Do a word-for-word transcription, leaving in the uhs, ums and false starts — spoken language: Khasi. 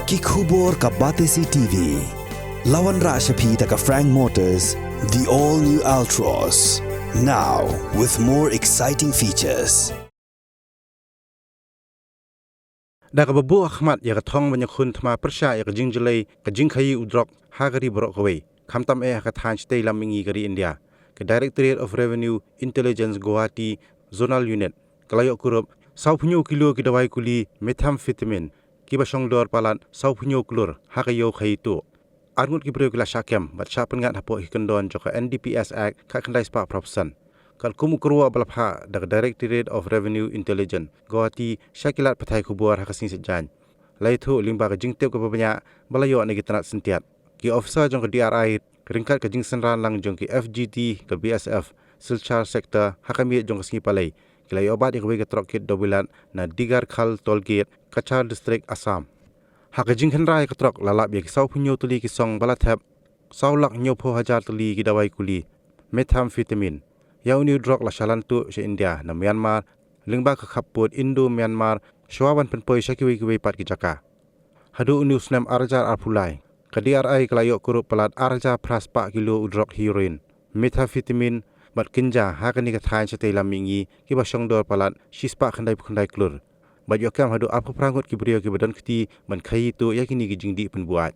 Ki khubor ka Batesi T V. La wanrah sha phi da ka Frank Motors, the all new Altroz. Now with more exciting features. Da kaba buh ha khmat ïa ka thong ban ïakhun thma pyrshah ïa ka jingjlei ka jingkhaïi u drok ha ka ri baroh kawei, khamtam eh ha ka thaiñ shatei lam mihngi ka ri India, ka Directorate of Revenue Intelligence Guwahati Zonal Unit ka la ïoh kurup sawphew hynñiew kilo ki dawai kuli methamphetamine kiba shong dor palat sawphew hynñiew klur ha ka ïew khaïi tuh. Arngut ki briew ki la shah kem bad shah pynngat hapoh ki kyndon jong ka N D P S Act khatkhyndai spah phra phew san. Katkum u kyrwoh ba la phah da ka Directorate of Revenue Intelligence Guwahati sha ki lad pathai khubor ha ka sngi Saitjaiñ, la ïathuh lyngba ka jingtip kaba bniah ba la ïoh na ki tnat syntiat. Ki officer jong ka D R I ryngkat ka jingsynran lang jong ki F G T ka B S F Silchar Sector ha ka miet jong ka sngi Palei ki la ïoh bat ïa kawei ka trok kit dewbilat na Digarkhal Toll Gate, Cachar District, Assam. Ha ka jingkhynra ïa ka trok la lap ïa ki sawphew hynñiew tylli ki song ba la thep saw lak hynñiewphew hajar tylli ki dawai kuli methamphetamine. Ïa une u drok la shah lan tuh sha India na Myanmar lyngba ka khappud Indo-Myanmar shuwa ban pynpoi sha kiwei kiwei pat ki jaka. Haduh une u snem ar hajar arphew lai, ka D R I ka la ïoh kurup palat ar hajar phra spah kilo u drok heroin, methamphetamine bad kynja ha kane ka thaiñ shatei lam mihngi kiba shong dor palat shi spah khyndaiphew khyndai klur. Bad ïoh kem haduh arphew phra ngut ki briew kiba don kti ban khaïi tuh ïa kine ki jingdih pynbuaid.